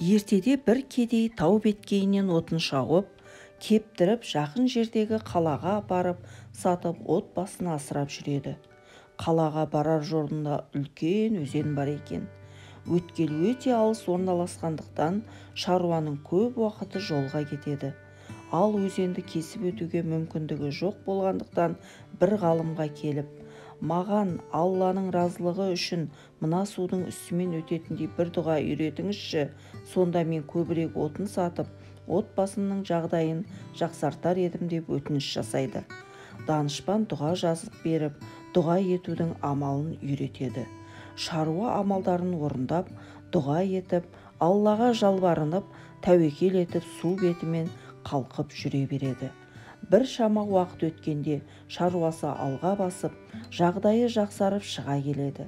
Ертеде бір кедей тау беткейінен отын шауып, кептіріп, жақын жердегі қалаға апарып сатып, отбасын асырап жүреді. Қалаға барар жолында үлкен өзен бар екен. Өткел өте алыс орналасқандықтан шаруаның көп уақыты жолға кетеді. Ал өзенді кесіп өтуге мүмкіндігі жоқ болғандықтан бір ғалымға келіп, «Маған Алланың разылығы үшін мына судың үстімен өтетіндей бір дұға үйретіңізші, сонда мен көбірек отын сатып, отбасымның жағдайын жақсартар едім» деп өтініш жасайды. Данышпан дұға жазып беріп, дұға етудің амалын үйретеді. Шаруа амалдарын орындап, дұға етіп, Аллаға жалбарынып, тәуекел етіп, су бетімен қалқып жүре береді. Бір шама уақыт өткенде шаруасы алға басып, жағдайы жақсарып шыға келеді.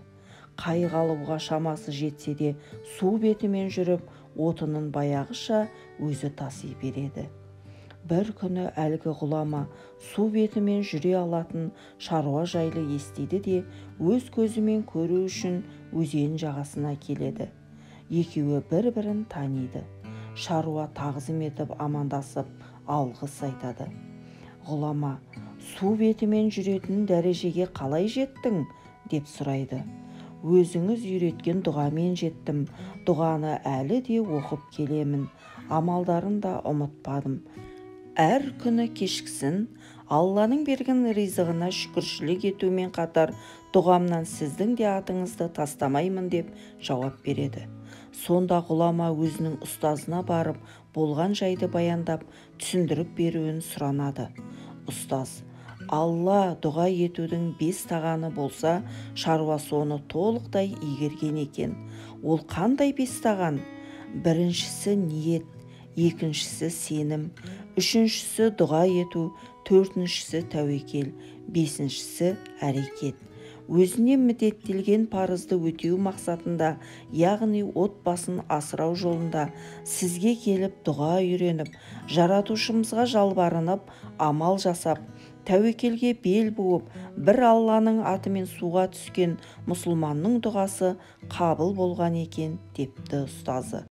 Қайық алуға шамасы жетсе де, су бетімен жүріп, отынын баяғыша өзі таси береді. Бір күні әлгі ғұлама су бетімен жүре алатын шаруа жайлы естиді де, өз көзімен көру үшін өзен жағасына келеді. Екеуі бір-бірін таниды. Шаруа тағзым етіп амандасып, алғыс айтады. Ғұлама, «Су бетімен жүретін дәрежеге қалай жеттің?» деп сұрайды. «Өзіңіз үйреткен дұғамен жеттім, дұғаны әлі де оқып келемін, амалдарын да ұмытпадым. Әр күні кешкісін Алланың берген ризығына шүкіршілік етумен қатар дұғамнан сіздің де атыңызды тастамаймын» деп жауап береді. Сонда ғұлама өзінің ұстазына барып, болған жайды баяндап, түсіндіріп беруін сұранады. Ұстаз, «Алла дұға етудің 5 тағаны болса, шаруа соны толықтай игерген екен. Ол қандай 5 таған? Біріншісі ниет, екіншісі сенім, үшіншісі дұға ету, төртіншісі тәуекел, бесіншісі әрекет. Өзіне міндеттелген парызды өтеу мақсатында, яғни отбасын асырау жолында сізге келіп дұға үйреніп, жаратушымызға жалбарынып, амал жасап, тәуекелге бел буып, бір Алланың атымен суға түскен мұсылманның дұғасы қабыл болған екен» депті ұстазы.